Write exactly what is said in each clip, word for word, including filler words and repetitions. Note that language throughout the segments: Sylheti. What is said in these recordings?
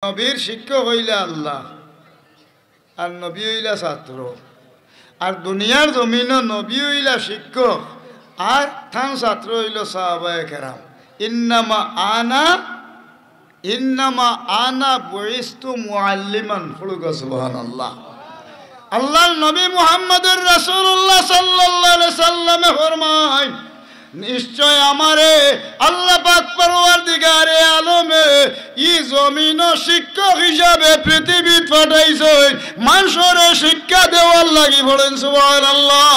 নবীর শিক্ষক অইলা আল্লাহ, আর নবী অইলা ছাত্র। আর দুনিয়ার জমিনো নবী অইলা শিক্ষক, আর তান ছাত্র অইলা সাহাবায়ে কেরাম। ইন্নামা আনা, ইন্নামা আনা বুইস্তু মুআল্লিমান। পড়ুক্কা সুবহানাল্লাহ। আল্লাহর নবী মুহাম্মদুর রাসূলুল্লাহ সাল্লাল্লাহু আলাইহি সাল্লামে ফরমাইন, নিশ্চয় আমারে আল্লাহ পাক পরওয়ারদিগারে আলমে ই জমিনো শিক্ষক হিসাবে পৃথিবীত পাঠাইছইন, মানষরে শিক্ষা দেওয়ার লাগি। পড়েন সুবহানাল্লাহ।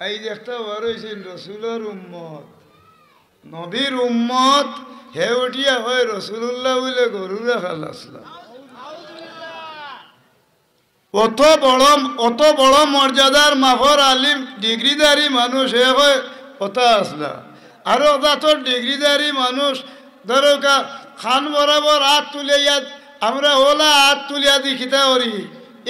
এই যে একটা বার অইছইন রসুলর উম্মত, নবীর উম্মত, হে উঠিয়া কয় রসুলুল্লাহ বুলে গরুরে খালাসলা। অত বড়, অত বড় মর্যাদার মাফর আলিম, ডিগ্রিধারী মানুষ, হে কয় অতা আছলা। আরো জাতর ডিগ্রিধারী মানুষ, ধরউক্কা, কান বরাবর আত তুলিয়া, আমরা অলা আত তুলিয়া দি কিতা করি,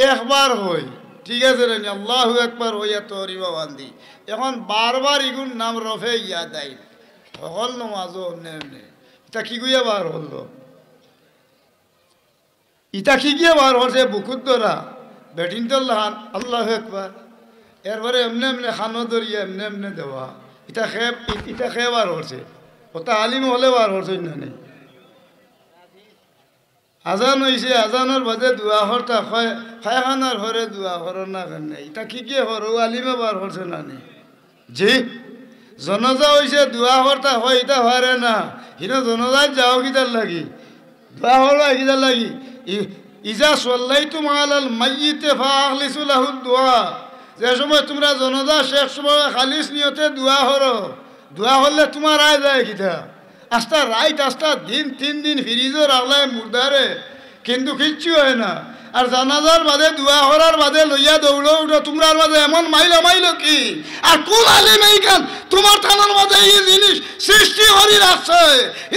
একবার কই, ঠিক আছে রে নি, আল্লাহু আকবার কইয়া তরিবা বান্ধি। এখন বারবার ইগুর নাম রফে ইয়াদাইন। হকল নমাজো এমনে এমনে। ইতা কিগুয়ে বার করলো? ইতা কিগুয়ে বার করছে? বুকুত ধরা, বেটিন্তর লাখান, আল্লাহু আকবার। এরপরে এমনে এমনে কানো ধরিয়া এমনে এমনে দেওয়া। ইতা কে, ইতা কে বার করছে? অতা আলিম অকলে বার করছইন না নি? আজান অইছে, আজানর বাদে দোয়া করতা কয়, পায়খানার পরে দোয়া করো না কেনে? ইতা কিগুয়ে করো? অউ আলিমে বার করছে না নি? জি, জনাজা অইছে, দোয়া করতা কয়, ইতা পারে না। হিনো জনাজাত যাও কিতার লাগি? দোয়া করো কিতার লাগি? ই-, ইজা সাল্লাইতুম আলাল মাইয়িতে ফাআখলিসু লাহুদ দুআ। যে সময় তুমরা জনাজা শেষ সময় খালিস নিয়তে দোয়া করো, দোয়া করলে তুমার আয় যায় কিতা? আস্তা রাইত, আস্তা দিন, তিন দিন ফ্রিজো রাখলায় মুর্দারে, কিন্তু কিচ্ছু অয় না। আর জানাজার বাদে, দোয়া করার বাদে লইয়া দৌড়ো উঠো, তুমরার মাঝে এমন মাইলো মাইলো কি? আর কুন আলিমে ইখান তুমার থানার মাঝে ই জিনিস সৃষ্টি করি রাখছে?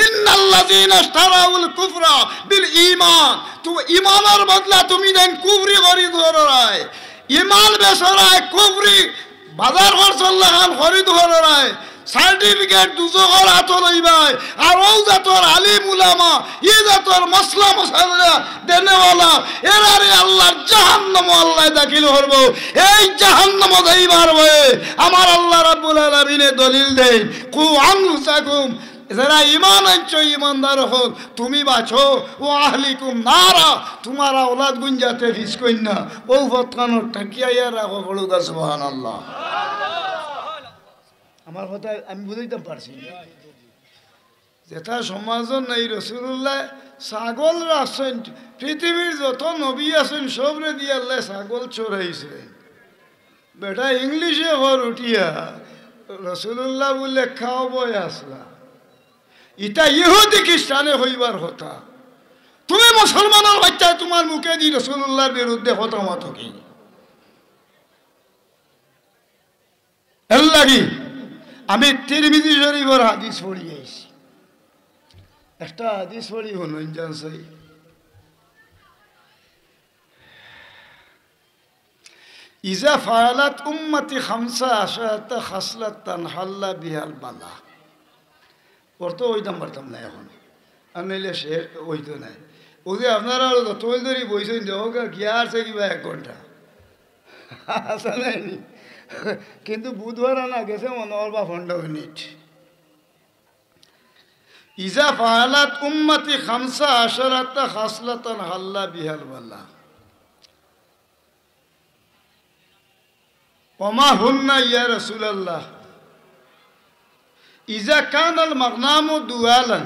ইন্নাল্লাযীনা ইশতারাউল কুফরা বিল ঈমান, তুমি ইমানর বদলা তুমি দেন কুফরি খরিদ কররায়, ইমান বেচরায়, কুফরি বাজার করছর লাখান খরিদ কররায়, সার্টিফিকেট দুজখর আতো লইবায়। আর অউ জাতর আলিম উলামা, ই জাতর মসলা মশালা দেনেওয়ালা, এরারে আল্লাহর জাহান্নামো আল্লায় দাখিল করবো। এই জাহান্নামো যাইবার ভয়ে আমার আল্লাহ রাব্বুল আলামিনে দলিল দেইন, কু আনফুসাকুম, যারা ইমান আনছো, ইমানদার অকল, তুমি বাচো, ওয়া আহলিকুম নারা, তুমার আওলাদগুইন যাতে ফিছকইন না। অউ ফতখানো ঠেকিয়া রাখো, পড়ুক্কা সুবহানাল্লাহ। আমার কথা আমি বুঝাইতাম পারছি না। যেটা সমাজর নাই, রসুলুল্লায় ছাগল রাখছইন, পৃথিবীর যত নবী আছইন সবরে দিয়া আল্লায় ছাগল চরাইছইন। বেটা ইংলিশে কর উঠিয়া, রসুলুল্লাহ বুলে cowboy আছলা। ইতা ইহুদি খ্রিস্টানে কইবার কথা। তুমি মুসলমানর বাইচ্চায় তুমার মুখেদি রসুলুল্লাহর বিরুদ্ধে কথা মাতো কি? এরলাগি আমি তিরমিজি শরিফর হাদিস পড়ি আইছি। একটা হাদিস পড়ি হুনইন জানছাই। ইজা ফাআলাত উম্মতি খামসা আশারাতা খাসলাতান হাল্লা বিহাল বালা। অর্থ অইতাম পারতাম না এখন, আর নাইলে শেষ অইতো নায়। অউ যে আপনারা আরো যত ধরি বইছইন, দেখউক্কা গিয়া আরছে কিবা এক ঘন্টা। আছে নায় নি? কিন্তু বুধবার আনা গেছে মনে অর বা পনেরো মিনিট। ইজা ফাআলাত উম্মতি খামসা আশারাতা খাসলাতান হাল্লা বিহাল বালা। وما هن يا رسول الله؟ إذا كان المغنم دوالا،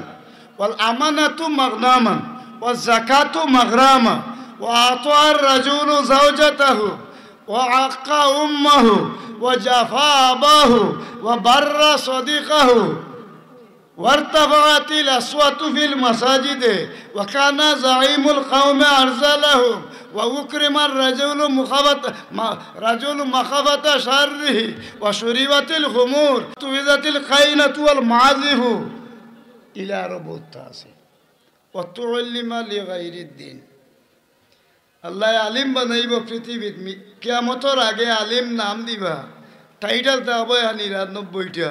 والأمانة مغنما، والزكاة مغرما، وأعطى الرجل زوجته، وعق أمه، وجفا أباه، وبر صديقه، وارتفعت الأصوات في المساجد وكان زعيم القوم أرذلهم وأكرم الرجل مخافة، م-، رجل مخافة شره وشربت الخمور واتخذت الخينة والمعازف إلى ربو التاسع وتعلم لغير الدين. আল্লায় আলিম বানাইবো পৃথিবীত, মি-, কিয়ামতর আগে আলিম নাম দিবা, টাইটেল দেওয়া অইবো নিরানব্বইটা।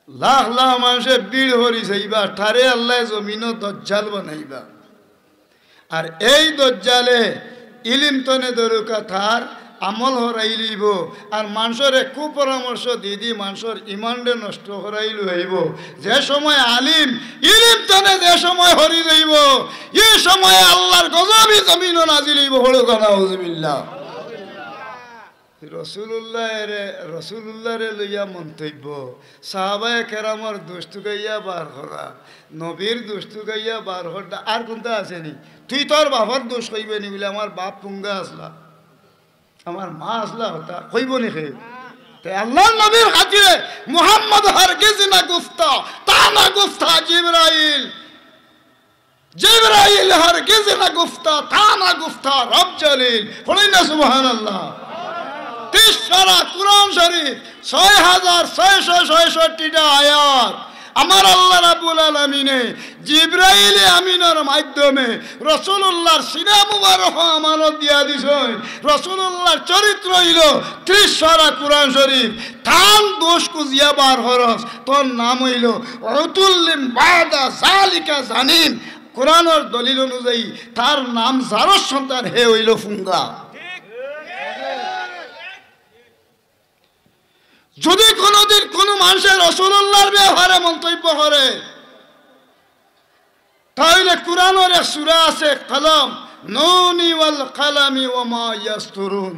লাখ লাখ মানষে ভিড় করি যাইবা, তারে আল্লায় জমিনো দজ্জাল বানাইবা। আর এই দজ্জালে ইলিম তনে দরুকা তার আমল হরাই লইব, আর মানষরে কুপরামর্শ দি দি মানষর ইমানরে নষ্ট হরাই লইব। যে সময় আলিম ইলিম তনে যে সময় হরি যাইব, এই সময় আল্লাহর গজবই জমিনো নাজিল হইব। হলো নাউজুবিল্লাহ। রসুলুল্লাহরে, রসুলুল্লাহরে লইয়া মন্তব্য, সাহাবায়ে কেরামর দোষ তুকাইয়া বার করা, নবীর দোষ তুকাইয়া বার করতা, আর কুনতা আছে নি? তুই তোর বাপর দোষ কইবে নি বুলে, আমার বাপ পুঙ্গা আছলা, আমার মা আছলা, হতা কইব নি কে? তে আল্লাহর নবীর খাতিরে মুহাম্মদ হারগিজ না গুফতা, তা না গুফতা জিবরাইল। জিবরাইল হারগিজ না গুফতা, তা না গুফতা রব জলিল। পড়েন না সুবহানাল্লাহ। ত্রিশ পারা কুরআন শরীফ, ছয় হাজার ছয়শো ছয়ষট্টিটা আয়াত। আমার আল্লাহ রাব্বুল আলামিনে জিবরাইল আমিনর মাধ্যমে রসুলুল্লাহর সিনা মুবারক আমানত দিয়া দিছইন। রসুলুল্লাহর চরিত্র অইল ত্রিশ পারা কুরআন শরীফ। তান দোষ খুজিয়া বার খরচ, তোর নাম অইল উতুল্লিম বাদা জালিকা জানিম। কোরআনর দলিল অনুযায়ী তার নাম জারর সন্তান, হে অইল ফুঙ্গা। যদি কোনোদিন কোনো মানুষে রসুলুল্লাহর ব্যাপারে মন্তব্য করে, তাহলে কোরআনর এক সূরা আছে কলম, নুনি ওয়াল কালামি ওয়া মা ইয়াসতুরুন।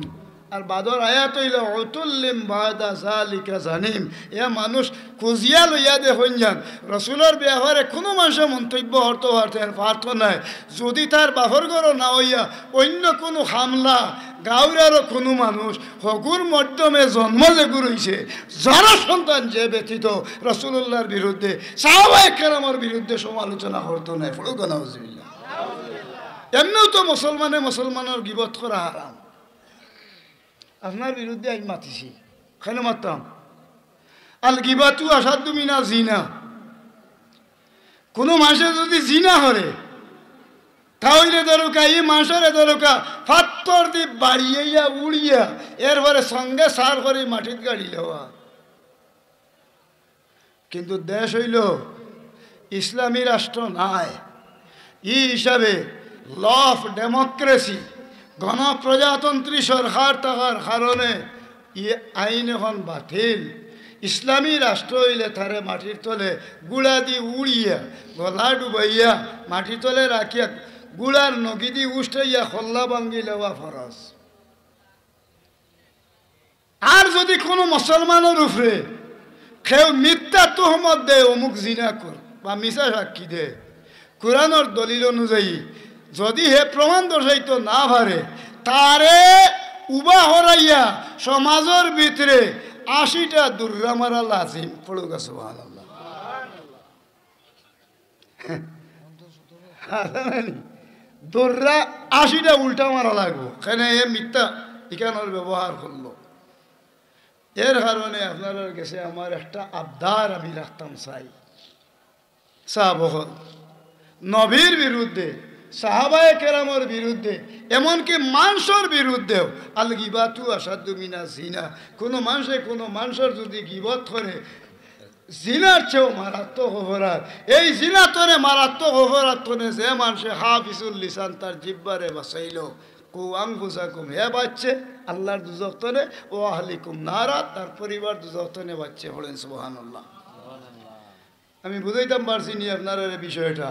আর বাদর আয়াত অইল উতুল্লিম বাদা জালিকা জানিম। এ মানুষ খুজিয়া লইয়া দেখইন যান, রসুলর ব্যাপারে কোনো মানুষে মন্তব্য করতে পারতে, পারতো নায়। যদি তার বাপর ঘরো না অইয়া অন্য কোনো হামলা, গাঁওর আরো কোনো মানুষ, হগুর মাধ্যমে জন্ম যেগুর অইছে, জারর সন্তান যে ব্যতীত রসুলুল্লাহর বিরুদ্ধে, সাহাবায়ে কেরামর বিরুদ্ধে সমালোচনা করতো নায়। পড়ুক নাউজুবিল্লাহ। এমনেও তো মুসলমানে মুসলমানর গিবত করা হারাম। আপনার বিরুদ্ধে আইজ মাতিছি, কেনে মাততাম? আল গিবাতু আশাদ্দু মিনা জিনা। কোনো মানুষে যদি জিনা করে, তাহলে দরকা, এই মানুষরে দরকা, পাত্থর দি বাড়িয়া উড়িয়া, এরপরে সঙ্গে সার করি মাটিত গাড়ি লওয়া। কিন্তু দেশ অইল ইসলামী রাষ্ট্র নায়। ই হিসাবে ল অফ ডেমোক্রেসি, গণপ্রজাতন্ত্রী সরকার থাকার কারণে ই আইন এখন বাতিল। ইসলামী রাষ্ট্র অইলে তারে মাটির তলে গুড়া দি উড়িয়া, গলা ডুবাইয়া, মাটির তলে রাখিয়া, গুড়ার নগিদি উষ্টাইয়া কল্লা ভাঙ্গি লওয়া ফরজ। আর যদি কোনো মুসলমানর উপরে কেউ মিথ্যা তুহমত দেয়, অমুক জিনা কর বা মিছা সাক্ষী দেয়, কোরআনর দলিল অনুযায়ী যদি হে প্রমাণ দর্শাইতো না পারে, তারে উবা হরাইয়া সমাজর ভিতরে আশিটা দুর্রা মারা লাজিম। পড়ুক সুবহানাল্লাহ। দুর্রা আশিটা উল্টা মারা লাগবো, কেনে এ মিথ্যা ইখানর ব্যবহার করলো। এর কারণে আপনারার গেছে আমার একটা আবদার আমি রাখতাম চাই, সাব অকল, নবীর বিরুদ্ধে, সাহাবায়ে কেরামর বিরুদ্ধে, এমনকি মানষর বিরুদ্ধেও, আল গিবাতু আশাদ্দু মিনা জিনা। কোনো মানষে কোনো মানষর যদি গিবত করে, জিনার চেয়েও মারাত্মক অপরাধ। এই জিনা তনে মারাত্মক অপরাধ তনে যে মানষে হাফিজুল লিসান তার জিব্বারে বাঁচাইল, কু আনফুসাকুম, হে বাঁচছে আল্লাহর দুজখ তনে, ও আহলিকুম নারা, তার পরিবার দুজখ তনে বাঁচছে। পড়েন সুবহানাল্লাহ। আমি বুঝাইতাম পারছি নি আপনারারে বিষয়টা?